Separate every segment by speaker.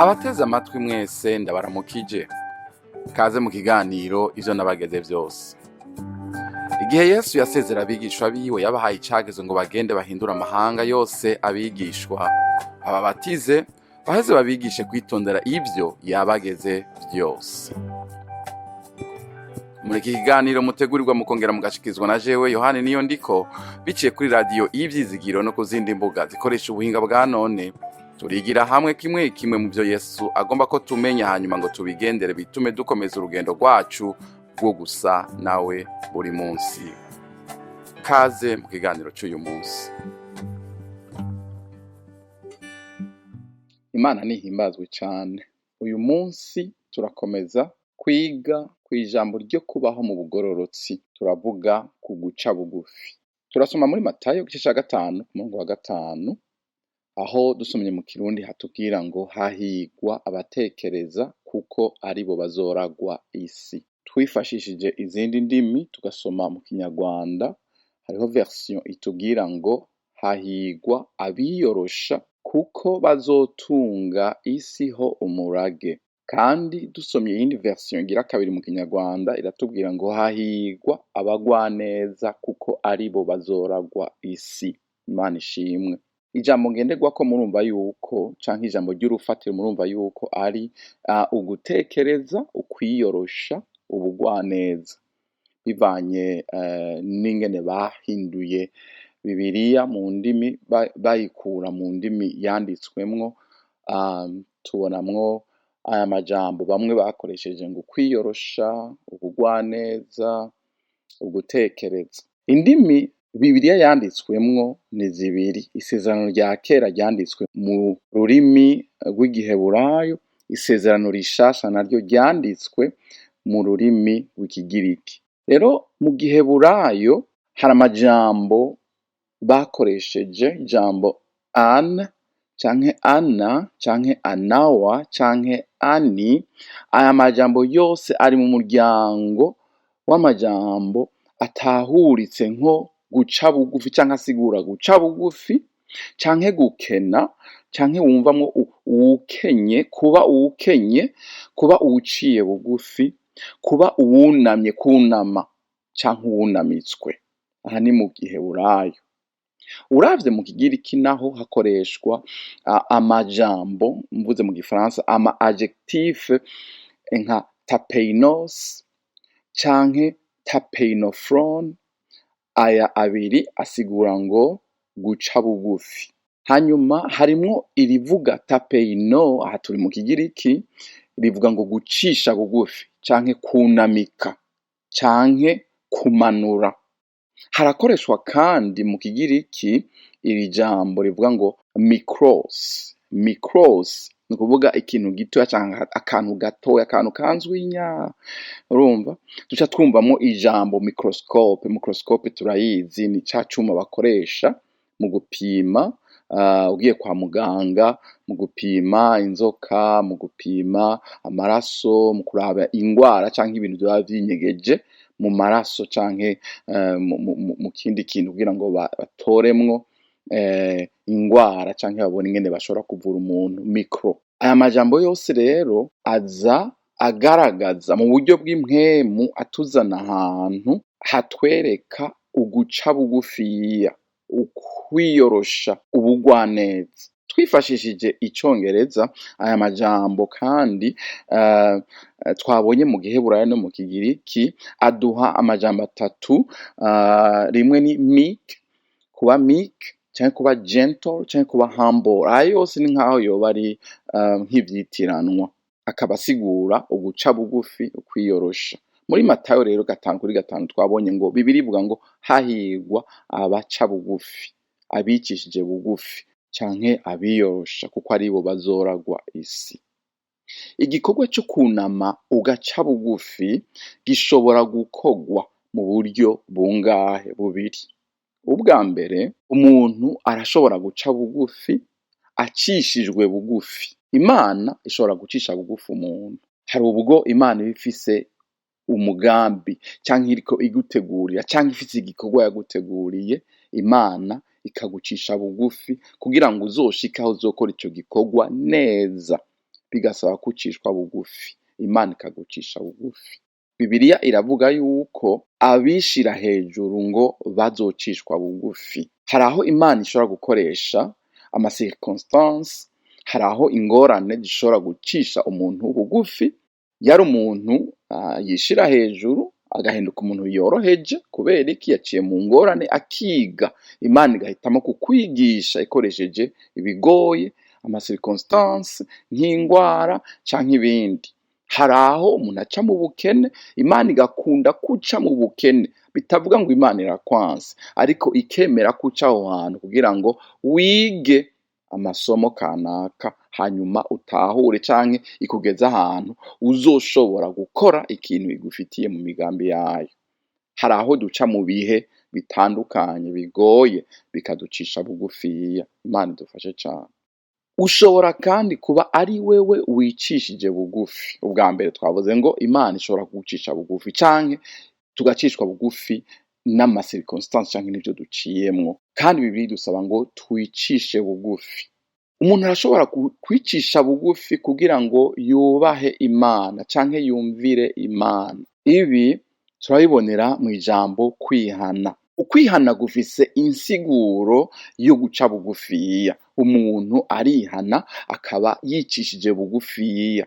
Speaker 1: Abateze amatwi mwese, ndabaramukije. Kaze mu kiganiro Ivyo Nabageze Vyose. Igihe Yesu yasezera abigishwa biwe, yabahaye icagezo ngo bagende bahindure amahanga yose abigishwa, bababatize, baheze babigishe kwitondera ivyo yabageze vyose. Muri iki kiganiro mutegurirwa mukongera mugashikizwa na jewe Yohani Niyo Ndiko, biciye kuri Radiyo Ivyizigiro no ku zindi mbuga zikoresha ubuhinga bwa none, turigira hamwe kimwe kimwe mu byo Yesu agomba ko tumenya, hanyuma ngo tubigendere, bitume dukomeza urugendo rwacu rwo gusa nawe buri munsi. Kaze mu kiganiro cy'uyu munsi. Imana nihimbazwe cyane. Uyu munsi turakomeza kwiga ku ijambo ryo kubaho mu bugororotsi. Turavuga ku guca bugufi. Turasoma muri Matayo igice cya 5 ku murongo wa 5, aho dusomye mu Kirundi hatubwira ngo: "Hahigwa abatekereza, kuko aribo bazoragwa isi." Twifashishije izindi ndimi tugasoma mu Kinyarwanda, hariho version itubwira ngo: "Hahigwa abiyorosha, kuko bazotunga isi ho umurage." Kandi dusomye iyindi version igira kabiri mu Kinyarwanda, iratubwira ngo: "Hahigwa abagwaneza, kuko aribo bazoragwa isi." Imana ishimwe. Ijambo ngenderwako murumva yuko, canke ijambo ry'urufatiro, murumva yuko ari ugutekereza, ukwiyorosha, ubugwaneza, bivanye n'ingene bahinduye Bibiliya mu ndimi, bayikura mu ndimi yanditswemwo. Tubonamwo aya majambo bamwe bakoresheje ngo kwiyorosha, ubugwaneza, ugutekereza. Indimi Bibiliya yanditswemwo ni zibiri: Isezerano rya Kera ryanditswe mu rurimi rw'Igiheburayo, Isezerano Rishasha naryo ryanditswe mu rurimi rw'Ikigiriki. Rero mu Giheburayo hari amajambo bakoresheje, ijambo an canke ana canke anawa canke ani. Aya majambo yose ari mu muryango w'amajambo atahuritse nko guca bugufi, canke asigura guca bugufi, canke gukena, canke wumvamwo uwukenye, kuba uwukenye, kuba uwuciye bugufi, kuba uwunamye, kunama canke uwunamitswe. Aha ni mu Giheburayo. Uravye mu Kigiriki naho hakoreshwa amajambo, mvuze mu Gifaransa, ama adjectif nka tapeinos canke tapeinophrone. Aya abiri asigura ngo guca bugufi. Hanyuma harimwo irivuga tapeino, aha turi mu Kigiriki, rivuga ngo gucisha bugufi canke kunamika canke kumanura. Harakoreshwa kandi mu Kigiriki iri jambo rivuga ngo mikros. Mikros ni ukuvuga ikintu gitoya canke akantu gatoya, akantu kanzwinya. Urumva duca twumvamwo ijambo microscope. Microscope turayizi, ni ca cuma bakoresha mu gupima, ugiye kwa muganga, mu gupima inzoka, mu gupima amaraso, mu kuraba ingwara canke ibintu vyoba vyinyegeje mu maraso canke mu kindi kintu, kugira ngo batoremwo ingwara canke babone ingene bashobora kuvura umuntu. Micro. Aya majambo yose rero aza agaragaza mu buryo bw'impwemu, atuzana ahantu hatwereka uguca bugufiya, ukwiyorosha, ubugwaneza. Twifashishije Icongereza, aya majambo kandi twabonye mu Giheburayo no mu Kigiriki aduha amajambo atatu. Rimwe ni meek, kuba meek canke kuba gentle canke kuba humble. Aya yose ni nkaho yoba ari nk'ivyitiranwa, akaba asigura uguca bugufi, ukwiyorosha. Muri Matayo rero 5 kuri 5 twabonye ngo Bibiliya ivuga ngo: "Hahirwa abaca bugufi, abicishije bugufi canke abiyorosha, kuko aribo bazoragwa isi." Igikorwa co kunama ugaca bugufi gishobora gukorwa mu buryo bungahe? Bubiri. Ubwa mbere, umuntu arashobora guca bugufi acishijwe bugufi. Imana ishobora gucisha bugufi umuntu. Hari ubwo Imana iba ifise umugambi canke iriko igutegurira canke ifise igikorwa yaguteguriye, Imana ikagucisha bugufi kugira ngo uzoshike aho uzokora ico gikorwa neza. Bigasaba gucishwa bugufi, Imana ikagucisha bugufi. Bibiliya iravuga yuko abishira hejuru ngo bazocishwa bugufi. Hari aho Imana ishobora gukoresha ama circonstances, hari aho ingorane zishobora gucisha umuntu bugufi. Yari umuntu yishira hejuru agahinduka umuntu yoroheje. Kubera iki? Yaciye mu ngorane akiga. Imana igahitamo kukwigisha ikoresheje ibigoye, ama circonstances nk'ingwara canke ibindi. Hari aho umuntu aca mu bukene, Imana igakunda kuca mu bukene, bitavuga ngo Imana irakwanse, ariko ikemera kuca aho hantu kugira ngo wige amasomo kanaka, hanyuma utahure, canke ikugeze ahantu uzoshobora gukora ikintu igufitiye mu migambi yayo. Hari aho duca mu bihe bitandukanye bigoye, bikaducisha bugufiya. Imana idufashe cane. Ushobora kandi kuba ari wewe wicishije bugufi. Ubwa mbere twavuze ngo Imana ishobora kugucisha bugufi, canke tugacishwa bugufi n'ama circonstances canke n'ivyo duciyemwo. Kandi Bibiliya idusaba ngo twicishe bugufi. Umuntu arashobora kwicisha bugufi kugira ngo yubahe Imana canke yumvire Imana. Ibi turabibonera mw'ijambo kwihana. Ukwihana gufise insiguro yo guca bugufiya. Umuntu arihana akaba yicishije bugufiya.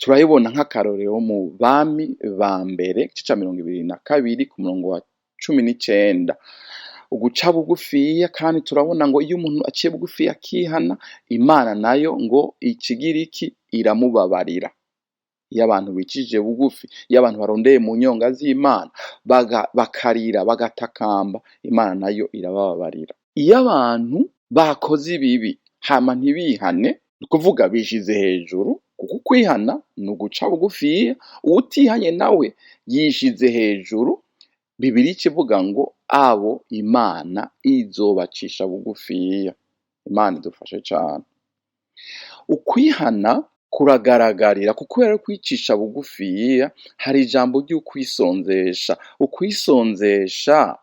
Speaker 1: Turabibona nk'akarorero mu Bami ba mbere, igice ca 22 ku murongo wa 19. Uguca bugufiya, kandi turabona ngo iyo umuntu aciye bugufiya akihana, Imana nayo ngo ikigira iki? Iramubabarira. Iyo abantu bicishije bugufi, iyo abantu barondeye mu nyonga z'Imana, bakarira, bagatakamba, Imana nayo irabababarira. Iyo abantu bakoze ibibi hama ntibihane, ni ukuvuga bishize hejuru, kuko ukwihana ni uguca bugufiya, uwutihanye nawe yishize hejuru. Bibiliya ica ivuga ngo abo Imana izobacisha bugufiya. Imana idufashe cane. Ukwihana kuragaragarira kuko kubera kwicisha bugufiya hari ijambo ry'ukwisonzesha. Ukwisonzesha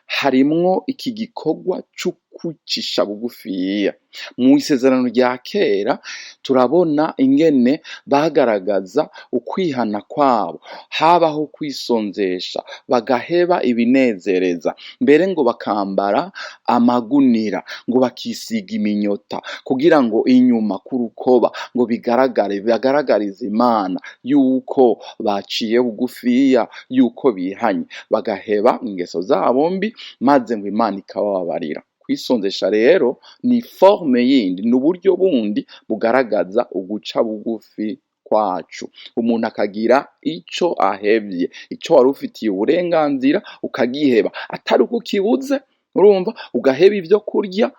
Speaker 1: harimwo iki gikorwa c'ukwicisha bugufiya. Mu isezerano rya kera turabona ingene bagaragaza ukwihana kwabo. Habaho kwisonzesha, bagaheba ibinezereza, mbere ngo bakambara amagunira, ngo bakisiga iminyota kugira ngo inyuma ku rukoba ngo bigaragare, bagaragarize Imana yuko baciye bugufiya, yuko bihanye, bagaheba ingeso zabo mbi, maze ngo Imana ikabababarira. Kwisonzesha rero ni forme yindi, ni uburyo bundi bugaragaza uguca bugufi kwacu. Umuntu akagira ico ahevye, ico wari ufitiye uburenganzira ukagiheba, atari uko ukibuze, urumva, ugaheba ivyo kurya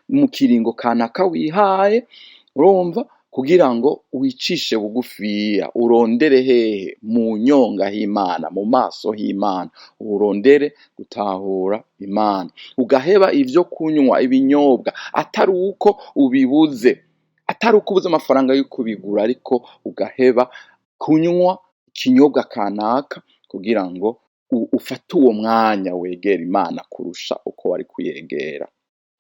Speaker 1: mu kiringo kanaka wihaye, urumva, kugira ngo wicishe bugufiya, urondere hehe? Mu nyonga h'Imana, mu maso h'Imana, urondere gutahura Imana. Ugaheba ivyo kunywa, ibinyobwa, atari uko ubibuze, atari uko ubuze amafaranga yo kubigura, ariko ugaheba kunywa ikinyobwa kanaka kugira ngo ufate uwo mwanya wegera Imana kurusha uko wari kuyegera.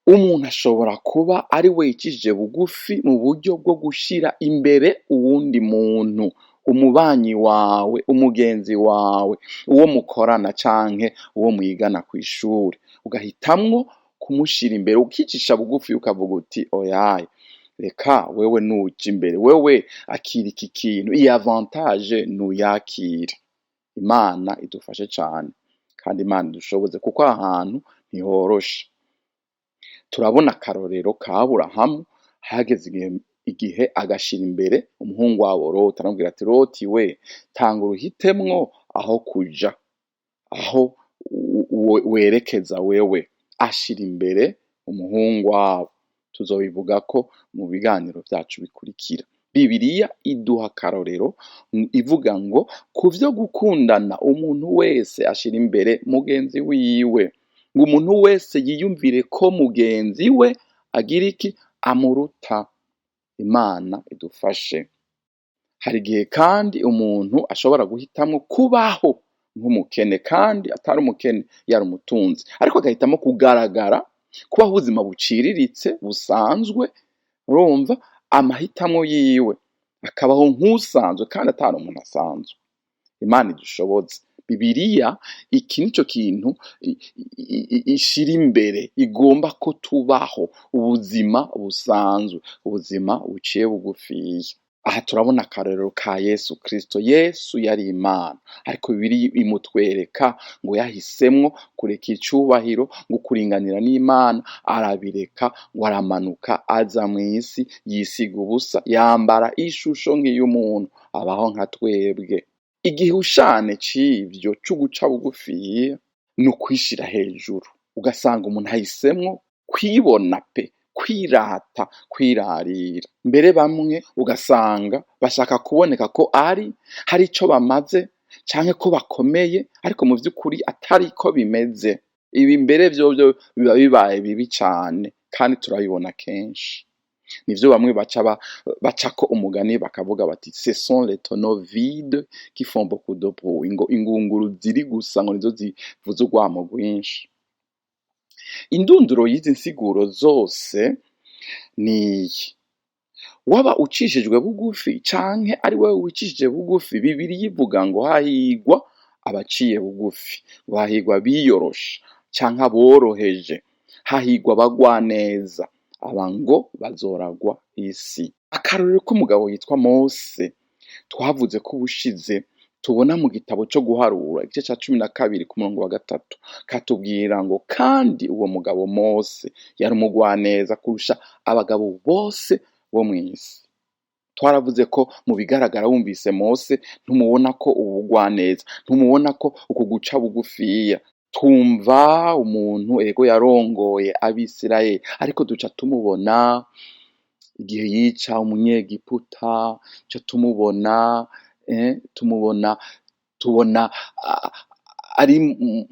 Speaker 1: Umuntu ashobora kuba ari we yicishije bugufi mu buryo bwo gushira imbere uwundi muntu, umubanyi wawe, umugenzi wawe, uwo mukorana canke uwo mwigana kw'ishure, ugahitamwo kumushira imbere, ukicisha bugufi, ukavuga uti: "Oyaye, reka wewe nuja imbere, wewe akira iki kintu, iyi avantage nuyakire." Imana idufashe cane, kandi Imana idushoboze, kuko aha hantu ntihoroshe. Turabona akarorero ka Aburahamu, hageze igihe agashira imbere umuhungu wabo Loti, aramubwira ati: "Loti we, tanga uruhitemwo aho kuja, aho werekeza wewe." Ashira imbere umuhungu wabo. Tuzobivugako mu biganiro vyacu bikurikira. Bibiliya iduha akarorero ivuga ngo kuvyo gukundana umuntu wese ashira imbere mugenzi wiwe, ngo umuntu wese yiyumvire ko mugenzi we agira iki? Amuruta. Imana idufashe. Hari igihe kandi umuntu ashobora guhitamwo kubaho nk'umukene, kandi atari umukene, yari umutunzi, ariko agahitamo kugaragara kubaho ubuzima buciriritse busanzwe. Urumva amahitamo yiwe. Akabaho nk'usanzwe kandi atari umuntu asanzwe. Imana idushoboze. Bibiliya iki nico kintu ishira imbere, igomba ko tubaho ubuzima busanzwe, ubuzima buciye bugufiya. Aha turabona akarorero ka Yesu Kristo. Yesu yari Imana, ariko Bibiliya imutwereka ngo yahisemwo kureka icubahiro, ngo kuringanira n'Imana arabireka, ngo aramanuka aza mw'isi, yisiga ubusa, yambara ishusho nk'iy'umuntu, abaho nka twebwe. Igihushane c'ivyo c'uguca bugufiya ni ukwishira hejuru, ugasanga umuntu ahisemwo kwibona pe, kwirata, kwirarira. Mbere bamwe ugasanga bashaka kuboneka ko ari hari ico bamaze canke ko bakomeye, ariko mu vy'ukuri atariko bimeze. Ibi mbere vyovyo biba bibaye bibi cane, kandi turabibona kenshi. Nivyo bamwe bacako umugani bakavuga bati ce sont les tonneaux vides qui font beaucoup de bruit, ngo ingunguru ziri gusa ngo nizo zivuza urwamo rwinshi. Indunduro y'izi nsiguro zose niyi: waba ucishijwe bugufi canke ari wewe wicishije bugufi, Bibiliya ivuga ngo hahigwa abaciye bugufi, ngo hahigwa abiyorosha canke aboroheje, hahigwa abagwaneza, aba ngo bazoragwa isi. Akarorero k'umugabo yitwa Mose twavuze ko ubushize tubona mu gitabo co guharura igice ca 12 ku murongo wa 3, katubwira ngo kandi uwo mugabo Mose yari umugwaneza kurusha abagabo bose bo mw'isi. Twaravuze ko mu bigaragara wumvise Mose ntumubona ko ubugwaneza, ntumubona ko uku guca bugufiya. Twumva umuntu ego yarongoye Abisirayeli, ariko duca tumubona igihe yica umunyegiputa, duca tumubona tumubona tubona ari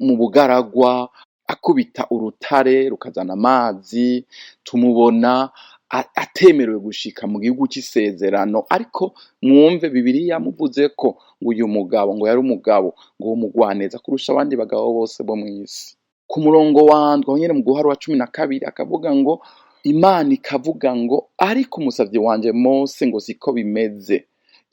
Speaker 1: mu bugaragwa akubita urutare rukazana amazi, tumubona atemerewe gushika mu gihugu c'isezerano. Ariko mwumve Bibiliya yamuvuze ko ngo uyu mugabo ngo yari umugabo ngo w'umugwaneza kurusha abandi bagabo bose bo mw'isi. Ku murongo wandwi aho nyene mu guharura 12 akavuga ngo Imana ikavuga ngo ariko umusavyi wanje Mose ngo siko bimeze.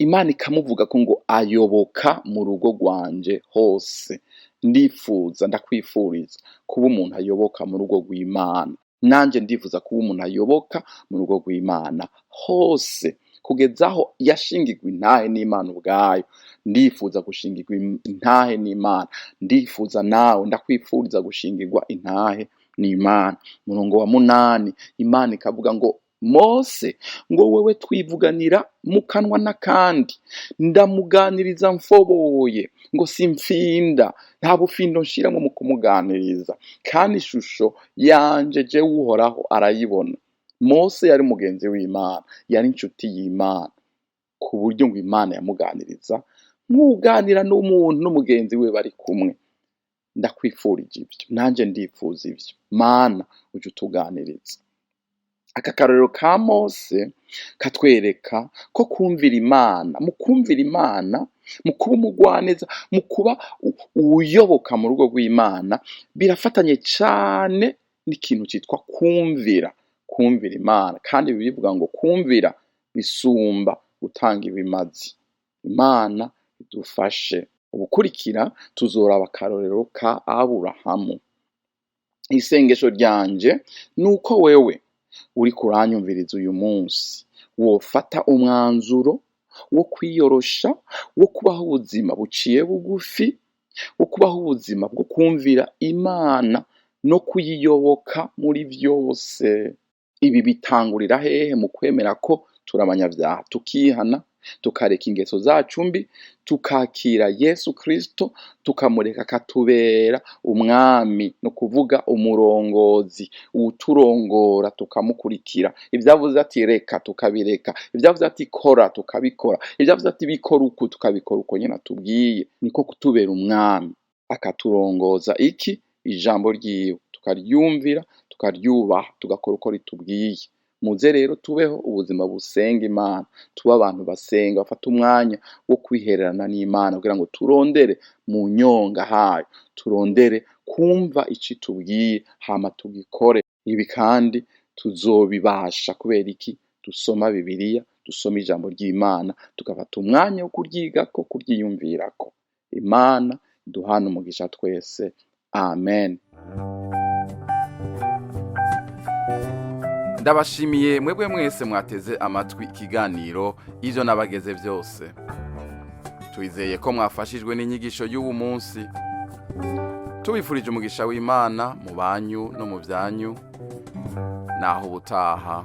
Speaker 1: Imana ikamuvuga ko ngo ayoboka mu rugo rwanje hose. Ndifuza, ndakwifuriza kuba umuntu ayoboka mu rugo rw'Imana. Nanje ndifuza kuba umuntu ayoboka mu rugo rw'Imana hose, kugeza aho yashingirwa intahe n'Imana ubwayo. Ndifuza gushingirwa intahe n'Imana, ndifuza nawe ndakwifuriza gushingirwa intahe n'Imana. Murongo wa 8 Imana ikavuga ngo Mose ngo wewe twivuganira mu kanwa n'akandi, ndamuganiriza mfoboye, ngo simfinda, nta bufindo nshiramwo mu kumuganiriza, kandi ishusho yanje jewe Uhoraho arayibona. Mose yari mugenzi w'Imana, yari inshuti y'Imana, ku buryo ngo Imana yamuganiriza nk'uganira n'umuntu n'umugenzi we bari kumwe. Ndakwifurije ivyo, nanje ndifuza ivyo. Mana uje utuganiriza. Aka karorero ka Mose katwereka ko kumvira Imana, mu kumvira Imana, mu kuba umugwaneza, mu kuba uwuyoboka mu rugo rw'Imana, birafatanye cane n'ikintu citwa kumvira, kumvira Imana. Kandi Bibiliya ivuga ngo kumvira bisumba gutanga ibimazi. Imana idufashe. Ubukurikira tuzoraba akarorero ka Aburahamu. Isengesho ryanje nuko wewe uriko uranyumviriza uyu munsi wofata umwanzuro wo kwiyorosha, wo kubaho ubuzima buciye bugufi, wo kubaho ubuzima bwo kumvira Imana no kuyiyoboka muri vyose. Ibi bitangurira hehe? Mu kwemera ko turi abanyavyaha, tukihana, tukareka ingeso zacu mbi, tukakira Yesu Kristo, tukamureka akatubera umwami, ni ukuvuga umurongozi, uwuturongora tukamukurikira. Ivyavuze ati reka tukabireka, ivyavuze ati kora tukabikora, ivyavuze ati bikora uku tukabikora uko nyene atubwiye. Niko kutubera umwami, akaturongoza iki? Ijambo ryiwe tukaryumvira, tukaryubaha, tugakora uko ritubwiye. Muze rero tubeho ubuzima busenga Imana, tube abantu basenga, bafata umwanya wo kwihererana n'Imana kugira ngo turondere mu nyonga hayo, turondere kumva ico itubwiye hama tugikore. Ibi kandi tuzobibasha kubera iki? Dusoma Bibiliya, dusoma ijambo ry'Imana, tugafata umwanya wo kuryigako, kuryiyumvirako. Imana iduhane umugisha twese. Amen.
Speaker 2: Ndabashimiye mwebwe mwese mwateze amatwi ikiganiro Ivyo Nabageze Vyose. Twizeye ko mwafashijwe n'inyigisho y'uwu munsi. Tubifurije umugisha w'Imana mu banyu no mu byanyu. Naho ubutaha.